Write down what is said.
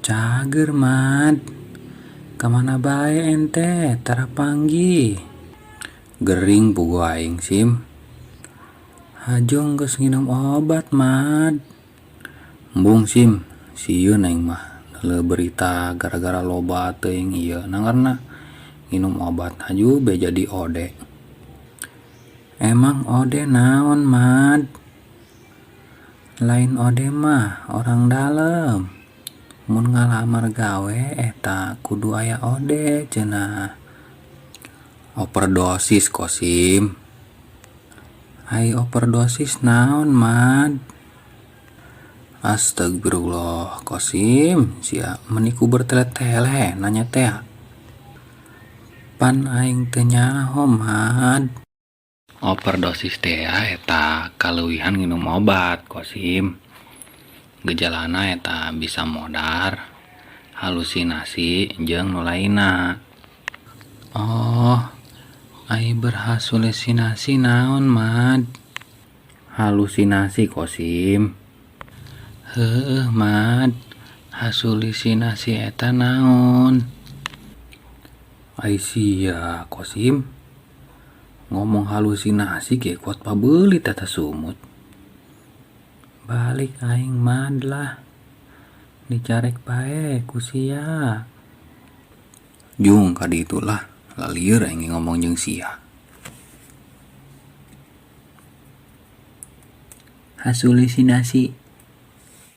Cager, Mad. Kamana bae ente tara panggih. Gering puguh aing, Sim. Hajo geus nginum obat, Mad. Embung, Sim, sieun aing mah neuleuh berita gara-gara loba teuing ieu na ngaranna nginum obat haju be jadi ode. Emang ode naon, Mad? Lain ode mah orang dalam. Mun ngalamar gawe eta kudu aya ode cenah. Overdosis, Kosim. Ai overdosis naon, Mad? Astagfirullah, Kosim, sia meni ku bertele-tele nanya teh. Pan aing teu nyaho, Mad. Overdosis teh eta kaleuwihan nginum obat, Kosim. Gejalana eta bisa modar, halusinasi jeung nu lainna. Oh, ai berhalusinasi naon, Mad? Halusinasi, Kosim. Heueuh, Mad. Halusinasi eta naon? Ai sia, Kosim. Ngomong halusinasi ge kuat pabeulit eta sumut. Balik aing, Mad, lah. Dicarek bae ku sia. Jung ka ditu lah, lalieur aing ngomong jeung sia. Halusinasi.